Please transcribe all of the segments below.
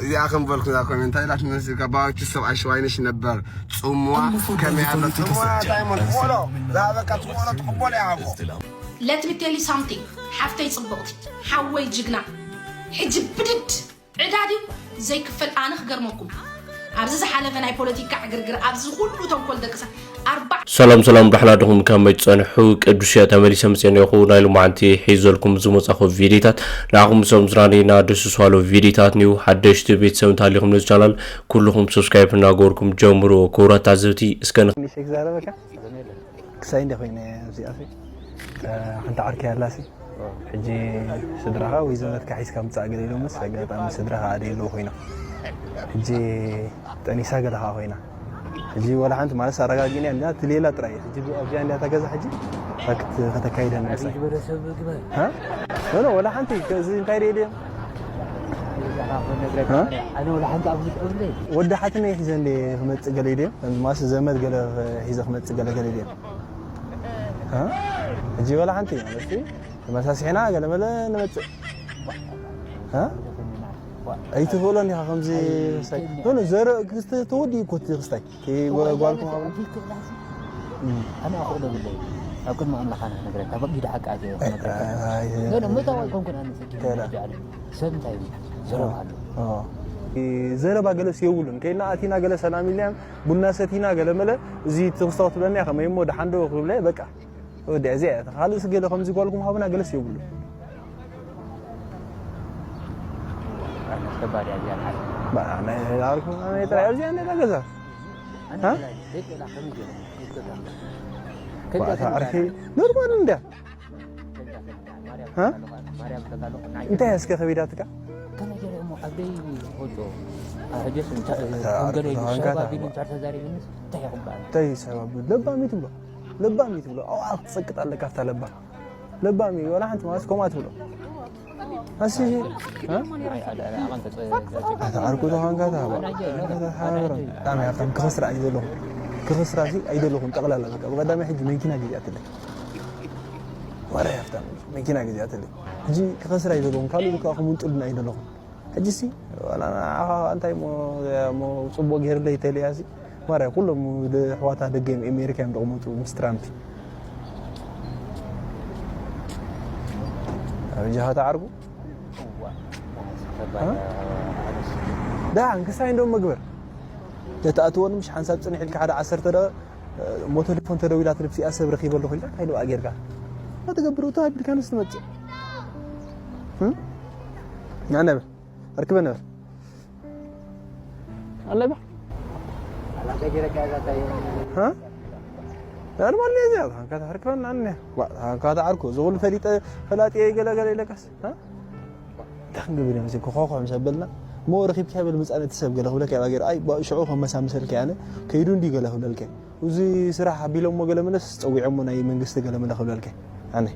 እዚኣ ከም በልኩ እዛ ኮሜንት እንታይ ኢላት መስል ከባዎቹ ሰብ ኣሽዋይነሽ ነበር ጽሙዋ ከመይ ኣሎ ጽሙዋ እንታይ ሞል ሞሎ ዛበቃ ጽሙዋ ትቆቦለ ያቆ Let me tell you something ሓፍተይ ጽብቕቲ ሓወይ ጅግና ሕጂ ብድድ ዕዳ ድዩ ዘይክፈል ኣነ ክገርመኩም ኣብዚ ዝሓለፈ ናይ ፖለቲካ ዕግርግር ኣብዚ ኩሉ ተንኮል ደቂ ሰባት ኣርባ ሰላም ሰላም ዳሕና ድኹም ከመይ ትጸንሑ ቅዱስ እየ ተመሊሰ ምጽኤ ነኹ ናይ ልማዓንቲ ሒዘልኩም ዝመጻኹ ቪዲታት ንዓኹም ሰም ዝራኒና ደስ ዝስዋሎ ቪዲታት ኒው ሓደሽቲ ቤተሰብ እንተሃሊኹም ነዚ ቻናል ኩልኹም ሰብስክራይብ እናገበርኩም ጀምሩ ክቡራት ታዘብቲ እስከ ንኽ- ኒሸክ ዛረበካ ክሳይ እንደ ኮይነ እዚኣ ሓንቲ ዓርኪ ያላሲ ሕጂ ስድራኻ ወይ ዘመድካ ሒዝካ ምጻእ ገለ ኢሎምስ ኣጋጣሚ ስድራኻ ኣደ የለዉ ኮይና ሕጂ ጠኒሳ ገለ ከዓ ኮይና ሕጂ ወላ ሓንቲ ማለት ኣረጋጊና እንዳ እቲ ሌላ ጥራይ ሕጂ ኣብዚኣ እንዳ ተገዛ ሕጂ ክትከታተል ግበረሰብ ግበር ኖ ወላ ሓንቲ እዚ እንታይ ደ ድዮም ኣነ ወላ ሓንቲ ኣብ ዝጥዕብለይ ወዲ ሓትነይ ሒዘ እንደ ክመፅእ ገለ ድዮም ማስ ዘመድ ገለ ሒዘ ክመፅእ ገለ ገለ ድዮም ሕጂ ወላ ሓንቲ ማለት ተመሳሲሕና ገለመለ ንመፅእ ኣይትኽእሎን ኢኻ ከምዚ ክስታይ ኖ ዘርኢ ክስተ ተወዲኡ እኮ እቲ ክስታይ ጓልኩም ኣብ ኣነ ኣኽእሎ ብለይ ኣብ ቅድሚ ኣምላኽ ኣነ ክነግረካ በጊድ ሓቂ ኣትየ ክነግረካ ምእታው ኣይኮንኩን ኣነ ሰጊድ ጃዕለ ሰብ እንታይ ይብል ዘረባ ኣሎ ዘረባ ገለስ የብሉን ከይና ኣቲና ገለ ሰላም ኢልናዮም ቡና ሰቲና ገለ መለ እዚ ትኽስታው ትብለኒ ከመይ እሞ ደሓንዶ ክብለ በቃ ወዲ እዚ ካልእ ስገለ ከምዚ ጓልኩም ሃቡና ገለስ የብሉ ከባድ እያ እዚኣ ንዓይ ኣርኩም ኣነ ጥራይ ኣብዚኣ እንደ ገዛ ዓርኪ ኖርማል እንድያ እንታይ እስከ ከቢዳትካ እንታይ ሰባብ ለባም ትብሎ ለባም ትብሎ ኣብኣ ክትፀቅጥ ኣለካ ኣብታ ለባ ለባም እዩ ወላ ሓንቲ ማለት ከምኣ ትብሎ ኣስዚ ኣታ ዓርኩ ተዃንካ ተሃባ ብጣዕሚ ሃብታም ክኸስር ኣዩ ዘለኹ ክኸስር ኣዚ ኣይደለኹም ጠቕላላ በቃ ብቐዳማይ ሕጂ መኪና ገዚኣትለይ ዋላ ሃብታም መኪና ገዚኣትለይ ሕጂ ክኸስር ኣይደለኹም ካልእ ከዓ ክምንጡልና ኣይደለኹም ሕጂሲ ዋላ ንዓኻ እንታይ እሞ እሞ ጽቡቕ ገይርለይ ተልያሲ ማርያ ኩሎም ኣሕዋታ ደገ ኣሜሪካ እዮም ደቕመጡ ምስ ትራምፕ ኣብ ጃኻ ተዓርጉ ደሓን ክሳይ እንደም መግበር ተተኣትወን ምሽ ሓንሳብ ጽንሕ ኢልካ ሓደ ዓሰርተ ደቐ እሞ ቴሌፎን ተደዊላ ትልብሲኣ ሰብ ረኺበ ኣለኹ ኢልካ እንታይ ልብኣ ጌርካ ትገብር እቶ ኣቢልካ ንስ ትመጽእ ናነበ ኣርክበ ነበር ኣለባ ኖርማል ነዚ ኣርክበን ኣነ ካታ ዓርኩ ዝኹሉ ፈሊጠ ፈላጥ ገለገለ ኢለካስ እንታይ ክንገብር እዮም ዚ ክኾኾ ምስ ኣበልና እሞ ረኺብካ ብል ምፃን እቲ ሰብ ገለ ክብለካ ይባ ገይሩ ኣይ ሽዑ ከመሳምሰልካ ኣነ ከይዱ እንዲ ገለ ክብለልካ እዚ ስራሕ ኣቢሎሞ ገለ መለስ ፀዊዖሞ ናይ መንግስቲ ገለ መለ ክብለልካ ኣነ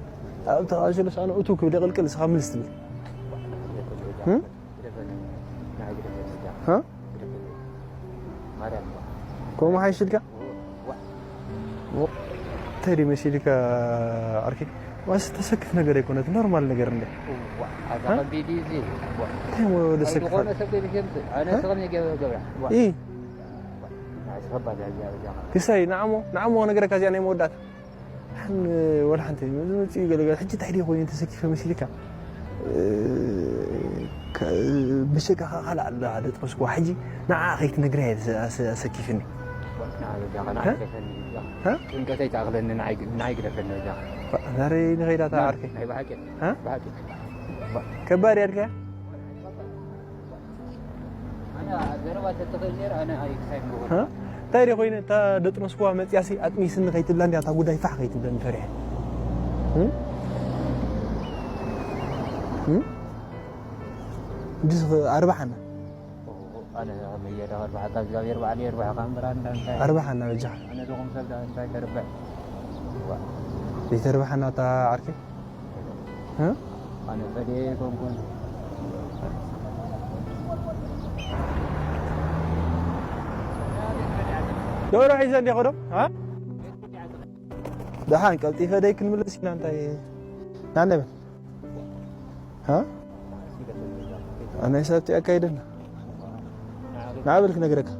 ኣብ ተቃሽሉ ሳነ እቱ ክብል ቅልቅል ስኻ ምልስ ትብል ከምኡ ሓይሽልካ እንታይ ድዩ መሲልካ ዓርኪ ዋስ ተሰክፍ ነገር ኣይኮነት ኖርማል ነገር እንደ እንታይ ሞ ደሰክፍ ክሳይ ንዓሞ ንዓሞ ነገረካ እዚኣ ናይ መወዳእታ ሓን ወላ ሓንቲ ዝመፅኡ ገለገለ ሕጂ እንታይ ድዩ ኮይኑ ተሰኪፈ መሲልካ ብሸቃኻ ካልእ ኣለ ሓደ ጥቕስኩ ሕጂ ንዓ ከይትነግረ ኣሰኪፍኒ ጭንቀተይ ተኣኽለኒ ንዓይ ግደፈኒ ዛሬ ንኸይዳ ተዓርከይ ናይ ብሓቂ ብሓቂ ከባድ ያድከያ እንታይ ደ ኮይነ እታ ደጥነስኩዋ መፅያሲ ኣጥሚስኒ ከይትብላ እንዲያ እታ ጉዳይ ፋሕ ከይትብለኒ ፈሪሐ እንዲስ ኣርባሓና ኣርባሓና በጃ ዘይተርባሓና እታ ዓርኪ ኣነ ጸድየ ኣይኮንኩን ዶሮ ሒዘ እንዲ ኸዶም ደሓን ቀልጢፈ ደይ ክንምለስ ኢና እንታይ ናነበ ኣነ ሰብቲ ኣካይደና ንዓ በል ክነግረካ።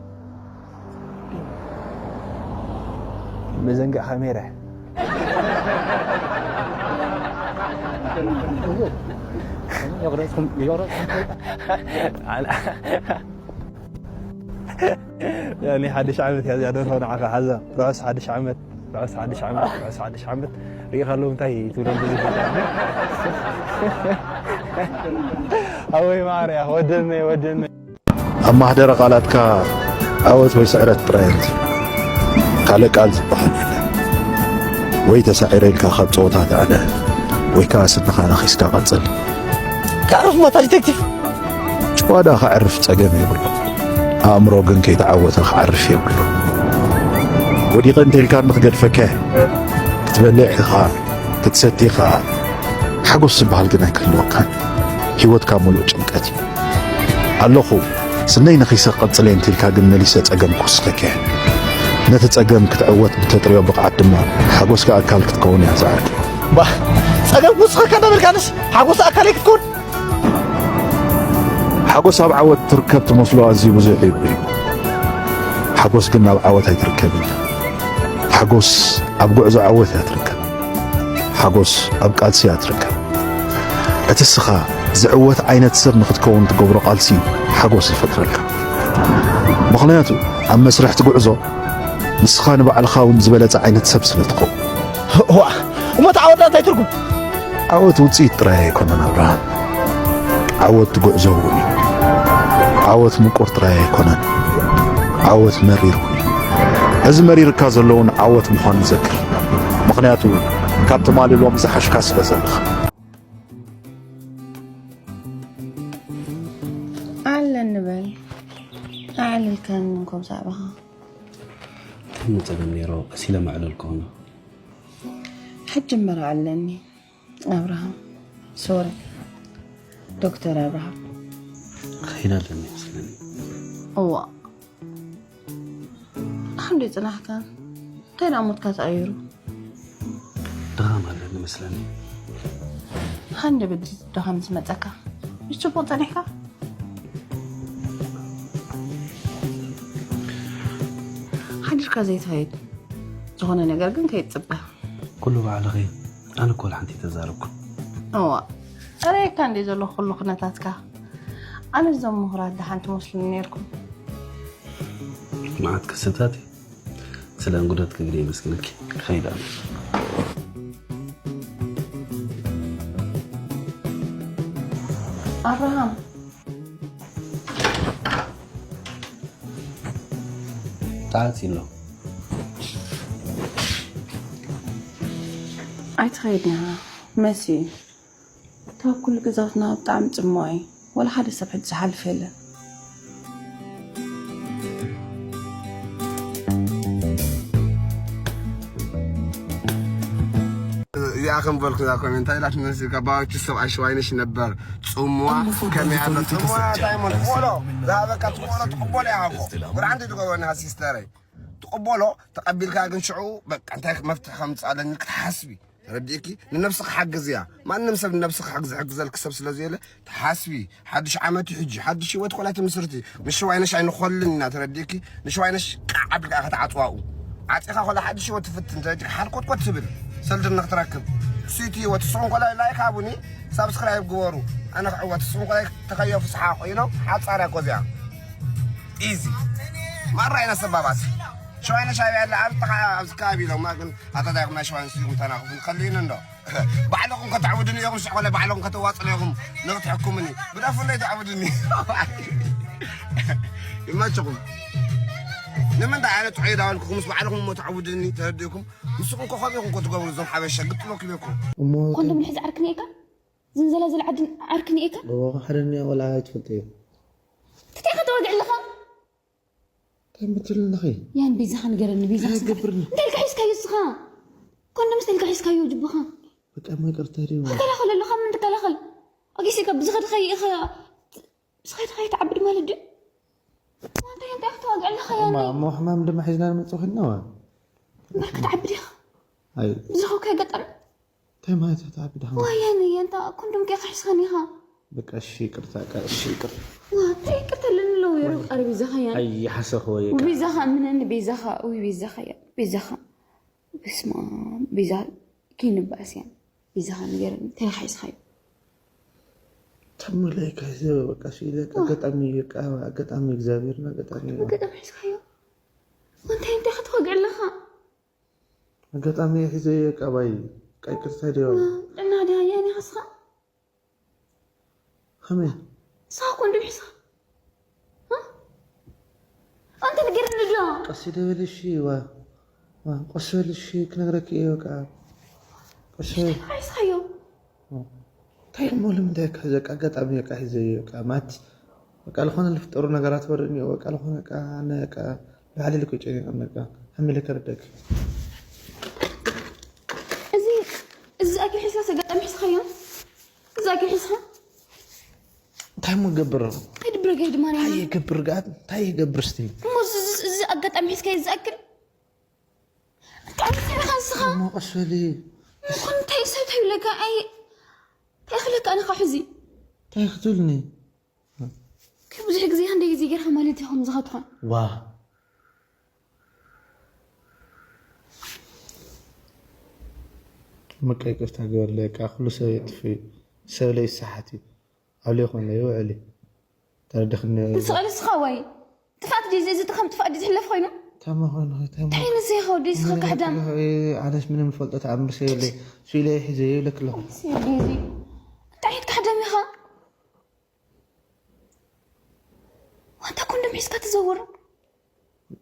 መዘንግዕ ካሜራ። ያኔ ሓድሽ ዓመት እያ እዚኣ ደርሆ ንዓኻ ሓዛ። ርሑስ ሓድሽ ዓመት፣ ርሑስ ሓድሽ ዓመት፣ ርሑስ ሓድሽ ዓመት። ርኢኻ ኣለዉ እንታይ ትብሎም ብዙሕ። ኣወይ ማርያ፣ ወደነይ፣ ወደነይ። ኣብ ማህደረ ቃላትካ ዓወት ወይ ስዕረት ጥራይ እንት። ካልእ ቃል ዝበሃል የለን። ወይ ተሳዒረ ኢልካ ካብ ጸወታ ትዕለ፣ ወይ ከኣ ስንኻ ነኺስካ ቀጽል። ከዕርፍ ማታ ዲቴክቲቭ። ጭዋዳ ከዕርፍ ጸገም የብሉ። ኣእምሮ ግን ከይተዓወተ ክዓርፍ የብሉ። ወዲቐ እንተ ኢልካ ንኽገድፈካ ክትበልዕ ኢኻ። ክትሰቲ ኸኣ ሓጎስ ዝበሃል ግን ኣይክህልወካን። ህይወትካ ምሉእ ጭንቀት እዩ። ኣለኹ፣ ስነይ ነኺሰ ክቕጽል እየ እንቲልካ ግን መሊሰ ጸገም ክውስኸካ እየ። ነቲ ጸገም ክትዕወት ብተጥርዮ ብቕዓት ድማ ሓጎስካ ኣካል ክትከውን እያ ዝዓዱ። ባ፣ ጸገም ክውስኸካ እንዳበልካንስ ሓጎስ ኣካለይ ክትከውን? ሓጎስ ኣብ ዓወት ትርከብ ትመስሎ ኣዝዩ ብዙሕ እዩ። ሓጎስ ግን ናብ ዓወት ኣይትርከብን። ሓጎስ ኣብ ጉዕዞ ዓወት እያ ትርከብ። ሓጎስ ኣብ ቃልሲ እያ ትርከብ። እቲ እስኻ ዝዕወት ዓይነት ሰብ ንኽትከውን ትገብሮ ቃልሲ ሓጎስ ይፈጥረልካ። ምኽንያቱ ኣብ መስርሕ እቲ ጉዕዞ ንስኻ ንባዕልኻ እውን ዝበለጸ ዓይነት ሰብ ስለ ትኸውን። ዋ፣ እሞ እቲ ዓወት እንታይ ትርጉም? ዓወት ውጽኢት ጥራይ ኣይኮነን ኣብርሃም። ዓወት ጉዕዞ እውን እዩ። ዓወት ምቁር ጥራይ ኣይኮነን። ዓወት መሪር እውን እዩ። እዚ መሪርካ ዘሎ እውን ዓወት ምዃኑ ዘክር። ምኽንያቱ ካብ ትማሊ ሎም ዝሓሽካ ስለ ዘለኻ። ኣለን ንበል። ኣዕልልካኒ እንኮ ብዛዕባኻ። እንታይ ጸገም ነይሮ? ቀስ ኢለ መዕለልኩ ኾነ። ሕጂ እምበር ኣለኒ ኣብርሃም። ሶሪ ዶክተር ኣብርሃም። ኸይድ ኣለኒ መስለኒ። እዋ። ሓንዶ ይጽናሕካ? እንታይ ደኣ ሞትካ ተቐይሩ? ድኻም ኣለኒ መስለኒ። ሓንደ በዲ ድኻም ዝመጸካ። ምስ ጽቡቕ ጸኒሕካ? ሓዲርካ ዘይትኸይድ። ዝኾነ ነገር ግን ከይትጽበ። ኩሉ ባዕልኺ፣ ኣነ እኮ ወላ ሓንቲ ኣይተዛረብኩን። እዋ፣ ጸሪየካ እንደ ዘሎ ኩሉ ኩነታትካ። ኣነ እዞም ምሁራት ደሓን ትመስሉኒ ነይርኩም። መዓት ክስታት እዩ። ስለ እንግዶት ክግደ የመስግነኪ። ክኸይድ ኣነ። ኣብርሃም። ተዓጺ ኣሎ። ኣይትኸይድና፣ መሲ። ካብ ኩሉ ገዛውትና ብጣዕሚ ጽምዋ እዩ። ወላ ሓደ ሰብ ሕጂ ዝሓልፍ የለን። እዚኣ ከም በልኩ እዛ ኮሜንት እንታይ ኢላት መሲልካ? ባዎቹ ሰብኣይ ሽዋይነሽ ነበር ጽምዋ ከመይ ኣሎ? ጽምዋ እንታይ ማለት? ትቕበሎ። ዝሃበካ ትቕበሎ፣ ትቕበሎ ኢኻ እኮ። ቁርዓን ትትገብሮ ኢኻ ሲስተረይ። ትቕበሎ፣ ተቐቢልካ ግን ሽዑ በቃ እንታይ መፍትሒ ከምጽእ ኣለኒ ክትሓስቢ። ተረዲእኪ? ንነብስኺ ሓግዝያ። ማንም ሰብ ንነብስኺ ክሕግዝ፣ ዝሕግዘልኪ ሰብ ስለ ዘየለ፣ ተሓስቢ። ሓድሽ ዓመት እዩ ሕጂ። ሓድሽ ህይወት ኮላ ትምስርቲ። ምስ ሽዋይነሽ ኣይንኾልን ኢና፣ ተረዲእኪ? ንሽዋይነሽ ቃዕ ኣቢልካ ኢኻ ትዓጽዋኡ። ዓጺኻ ኮላ ሓድሽ ህይወት ትፍትን፣ ተረዲእኪ? ሓድኮትኮት ትብል። ሰልድና ክትረክብ። ስዊት ህይወት። ንስኹም ኮላ ላይክ ሃቡኒ፣ ሳብስክራይብ ግበሩ። ኣነ ክዕወት፣ ንስኹም ኮላ ተኸየፉ፣ ስሓቑ። ኢሎም ሓጻር እያ እኮ እዚኣ። ኢዚ። ማራ ኢና ሰባባት። ሽዋይነሽ ኣበይ ኣላ? ኣብ ጥቓ ኣብዚ ከባቢ ኢሎማ፣ ግን ኣታ እንታይ ኢኹም ናይ ሽዋይነሽ ኢኹም ተናኽፉ? ከልዩኒ እንዶ። ባዕልኹም ከተዕውዱኒ ኢኹም፣ ሽዑ ኮለ ባዕልኹም ከተዋጽሉ ኢኹም ንኽትሕኩምኒ። ብደፉ እንዶ ኣይተዕውዱኒ። ይመችኹም። ንምንታይ ኣነ ጥዑይ ዳበልኩኹምስ ባዕልኹም እሞ ተዕውዱኒ ተረዲእኩም? ንስኹም እኮ ከምኡ ኢኹም እኮ ትገብሩ እዞም ሓበሻ ግጥሞ ክብለኩም። እሞ ኮንዶም ንሕዚ ዓርክኒ ኢካ? ዝንዘላዘል ዓድን ዓርክኒ ኢካ? እዎ፣ ሓደ እኒኣ ቆልዓ ኣይትፈልጦ እዩ። እንታይ ኢኻ ተዋግዕ ኣለኻ? እንታይ ምትል ኣለኺ? ያን ቤዛኻ ንገረኒ፣ ቤዛኻ እንታይ ስምዓኒ። ገብርኒ? እንታይ ኢልካ ሒዝካዮ እስኻ? ኮንዶምስ እንታይ ኢልካ ሒዝካዮ ጅብኻ? በቃ እሞ ይቅርታ ድዩ? ትከላኸል ኣለኻ፣ ምን ትከላኸል? ኣጊሲ ካብ ብዝኸድኻ ኢኻ፣ ብዝኸድኻ ትዓብድ ማለት ድዩ? እንታይ፣ እንታይ ክትዋግዕ ኣለኻ ያኒ? እማ፣ እሞ ሕማም ድማ ሒዝና ንመጽእ ኮይንና ዋ። እምበር ክትዓብድ ኢኻ። ኣይ። ብዝኸውካ ገጠር። እንታይ ማለት እዩ ትዓብድ ሓማ? ዋ ያኒ፣ ኣንታ ኮንዶም ከይካ ሒዝኻኒ ኢኻ። በቃ እሺ፣ ይቅርታ፣ በቃ እሺ፣ ይቅርታ። ዋ፣ እንታይ ይቅርታ ኣለኒ ኣለዉ የረብ። ኧረ ቤዛኻ እያ። ኣይሓሰኽዎ እየ። ቤዛኻ እምነኒ፣ ቤዛኻ፣ ውይ ቤዛኻ እያ። ቤዛኻ። በስመ ኣብ። ቤዛ፣ ከይንባእስ እያ። ቤዛኻ ንገረኒ፣ እንታይ ኢኻ ሒዝኻዮ? ተሙለይ ካይዘ በቃ ሽኢለ ኣጋጣሚ በቃ ኣጋጣሚ እግዚኣብሔር ኣጋጣሚ ኣጋጣሚ ሒዝካዮ? እንታይ እንታይ ክትወግዕ ኣለኻ? ኣጋጣሚ ሒዘ በቃ ባይ ቃይ ቅርታ ዲዮ ጥና ድያ ያኔ ኸስኻ? ከመይ ንስኻ እኮ እንድም ሒዝኻ? እ? ኣንተ ንገረኒ ዶ? ቀስ ደበልሽ ዋ ዋ፣ ቀስ በልሽ ክነግረክ እየ በቃ ቀስ በል ሒዝካዮ? እንታይ እሞ ንምንታይ ክሕዘ በቃ ኣጋጣሚ በቃ ሒዘ በቃ ማት በቃ ዝኾነ ልፍጠሩ ነገራት ወረኒ በቃ ዝኾነ በቃ ኣነ በቃ ብሓደ ልክ ጨኒቀ በቃ ሓሚለ ከረደክ እዚ እዚ ኣኪ ሒዝካ ኣጋጣሚ ሒዝካዮ? እዚ ኣኪ ሒዝካ? እንታይ እሞ ገብር ኣይድብረገይ ድማ እንታይ ይገብር ጋት እንታይ ይገብር ስቲ እሞ እዚ- እዚ- እዚ ኣጋጣሚ ሒዝካዮ ዝኣክል እንታይ ዓይነት ሰብ ኢኻ ንስኻ? እሞ ቀስ በሊ ምዃን እንታይ ሰብ እንታይ ይብለካ? ኣይ እንታይ ይኽለካ ኣነ ካብ ሕዚ እንታይ ክትብልኒ ብዙሕ ግዜ ክንደይ ግዜ ጌርካ ማለት እዩ ከምዚ ክትኾን ዋ መቃ ይቅርታ ግበርለይ ቃ ኩሉ ሰብ የጥፍእ እዩ ሰብ ለይሰሓት እዩ ኣብለ ይኮነ ይውዕል እዩ ተረድኽኒ ትስቐል እስኻ ወይ ጥፋት ድዩ እዚ ከም ጥፋት ድዩ ዝሕለፍ ኮይኑ ታማ ኮይኑ ታማ እንታይ ንዘይ ከወዲ እስኻ ካሕዳም ኣነስ ምንም ዝፈልጦ ተኣምር ሰየብለይ ስኢለ ሒዘ ይብለክ ኣለኹ እዚ እንታይ ዓይነት ካሕዳም ኢኻ ዋንታ ኮንዶም ሒዝካ ትዘውር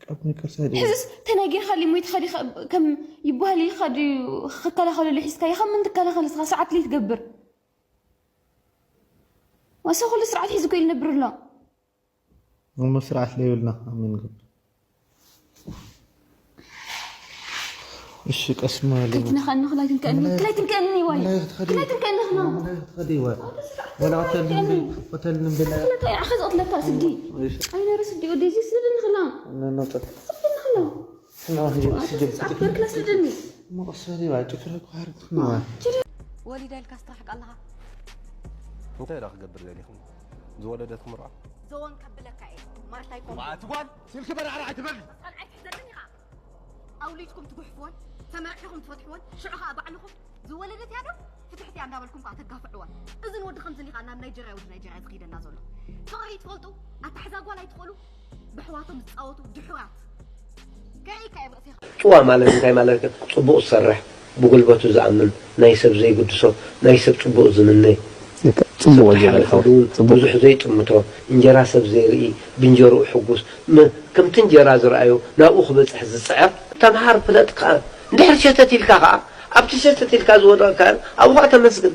ካብ ይቅርታ ድዩ ሕዝስ ተናጊርካ ሊሞይ ትኸዲ ከም ይበሃል ኢልካ ድዩ ክከላኸለሉ ሒዝካ ኢኻ ምን ትከላኸል እስኻ ስርዓት ለይትገብር ዋሰ ኩሉ ስርዓት ሒዙ እኮ ይነብር ኣሎ እሞ ስርዓት ለይብልና ከመይ ንገብር እሺ ቀስ ማሊ ከይትነኻኒ ክላይ ትንከአኒ ክላይ ትንከአኒ ዋይ ክላይ ትንከአኒ ክላ ወላ ቀተልን ብል ቀተልን ብል ክለታ ኢኻ ዝቕትለካ ስዲ ኣይነሩ ስዲ ወደዚ ስደደኒ ክላ ነነጠ ስደደኒ ክላ ስጀብ ኣክበርክላ ስደደኒ እሞ ቀስ በሊ ዋ ጭፍረ ኳር ትክንዋ ወሊዳ ኢልካ ስትራሕቅ ኣለኻ እንታይ ዳ ክገብር ደሊኹም ዝወለደት ክምርዖ ዘወን ከብለካ እየ ማርታይ ኮም ኣትጓል ስልኪ በራዕራዕ ኣይትበል ጸንዓይ ትሕዘኒ ኢኻ ኣውሊድኩም ትጉሕፍዎን ተመርዒኹም ትፈትሕዎን ሽዑ ኸኣ ባዕልኹም ዝወለደት እያ ዶ ፍትሕቲ እያ እንዳበልኩም ከዓ ተጋፍዕዋ እዚ ንወዲ ከምዚ ሊኻ ናብ ናይጀርያ ወዲ ናይጀርያ ዝኸይደና ዘሎ ፍቕሪ ትፈልጡ ኣታሕዛ ጓል ኣይትኽእሉ ብሕዋቶም ዝፃወቱ ድሑራት ከርእካ እየ ብርእሲ ጭዋ ማለት እንታይ ማለት እዩ? ጽቡቕ ዝሰርሕ፣ ብጉልበቱ ዝኣምን፣ ናይ ሰብ ዘይግድሶ፣ ናይ ሰብ ጽቡቕ ዝምነ፣ ጽቡቕ ወዲ ተሓልፈሉ እውን ብዙሕ ዘይጥምቶ፣ እንጀራ ሰብ ዘይርኢ፣ ብእንጀርኡ ሕጉስ፣ ም- ከምቲ እንጀራ ዝረኣዮ ናብኡ ክበጽሕ ዝጽዕር፣ ተምሃር ፍለጥ ከኣ እንድሕር ሸተት ኢልካ ከኣ ኣብቲ ሸተት ኢልካ ዝወደቕካ ኣብኡ ከኣ ተመስግን።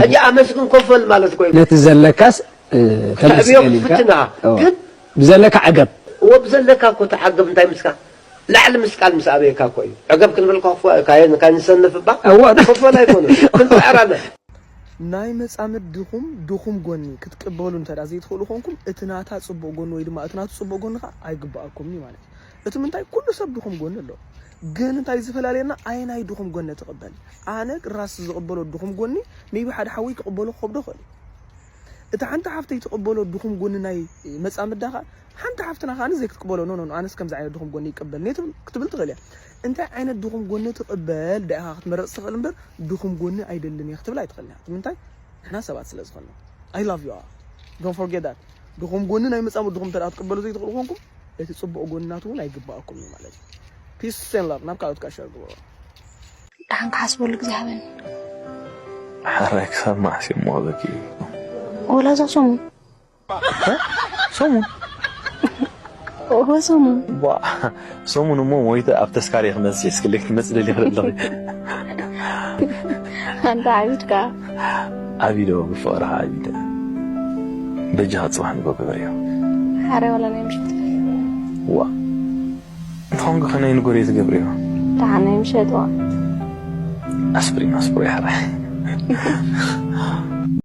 ሕጂ ኣመስግን ኮፈል ማለት ኮይኑ ነቲ ዘለካስ እ፣ ተዕብዮ ተመስገን ኢልካ ክትፍትና እወ። ግን ብዘለካ ዓገብ እወ ብዘለካ እኮ ተዓገብ እንታይ ምስካ ላዕሊ ምስቃል ምስ ኣበየካ እኮ እዩ ዕገብ ክንብል ከኽፉ ካየ ንካ ንሰንፍ እባ እወ። ኮፈል ኣይኮነ ክንፅዕር ኣለ ናይ መጻምድኹም ድኹም ጎኒ ክትቅበሉ እንተ ደኣ ዘይትኽእሉ ኾንኩም፣ እቲ ናታ ጽቡቕ ጎኒ ወይ ድማ እቲ ናቱ ጽቡቕ ጎኒ ኸኣ ኣይግብኣኩምን እዩ ማለት እዩ። እቲ ምንታይ ኩሉ ሰብ ድኹም ጎኒ ኣለዎ። ግን እንታይ ዝፈላልየና ኣየናይ ድኹም ጎኒ ትቕበል? ኣነ ራስ ዝቕበሎ ድኹም ጎኒ ሜቢ ሓደ ሓወይ ክቕበሎ ክኸብዶ ይኽእል እዩ። እታ ሓንቲ ሓፍተይ ትቕበሎ ድኹም ጎኒ ናይ መጻምዳ ኸኣ ሓንቲ ሓፍትና ኸኣ ዘይክትቅበሎ ኖ ኖ ኣነስ ከምዚ ዓይነት ድኹም ጎኒ ይቅበል ነይ ክትብል ትኽእል እያ። እንታይ ዓይነት ድኹም ጎኒ ትቕበል ደኣ ኢኻ ክትመርጽ ትኽእል እምበር ድኹም ጎኒ ኣይደልን እየ ክትብል ኣይትኽእልን እያ። ምንታይ ንሕና ሰባት ስለ ዝኾንና። I love you all. Don't forget that. ድኹም ጎኒ ናይ መጻምድኹም እንተ ደኣ ክትቅበሉ ዘይትኽእሉ ኮንኩም እቲ ጽቡቕ ጎኒ ናቱ እውን ኣይግባኣኩም እዩ ማለት እዩ። Peace and love ናብ ካልኦት ከዓ ሸር ግበሩ። ደሓን ክሓስበሉ ግዜ ሃበኒ። ሓራይ ክሳብ መዓስ እሞ ክበኪ እዩ? ወላ እዛ ሰሙን ሰሙን ኦሆ ሰሙን ቧ ሰሙን እሞ ሞይተ ኣብ ተስካሪ ክመፅእ እስክልክ ትመፅእ ደሊ ክርኢ ኣለኺ ኣንተ ዓቢድካ ዓቢዶ ብፍቕርኻ ዓቢደ በጃኻ ፅባሕ ንጎ ግበርዮ ሓረ ወላ ናይ ምሸት ዋ እንተኾንኩ ከነይ ንጎርዮ ትገብርዮ ደሓን ናይ ምሸት ዋ ኣስፕሪም ኣስፕሮ ይሓራይ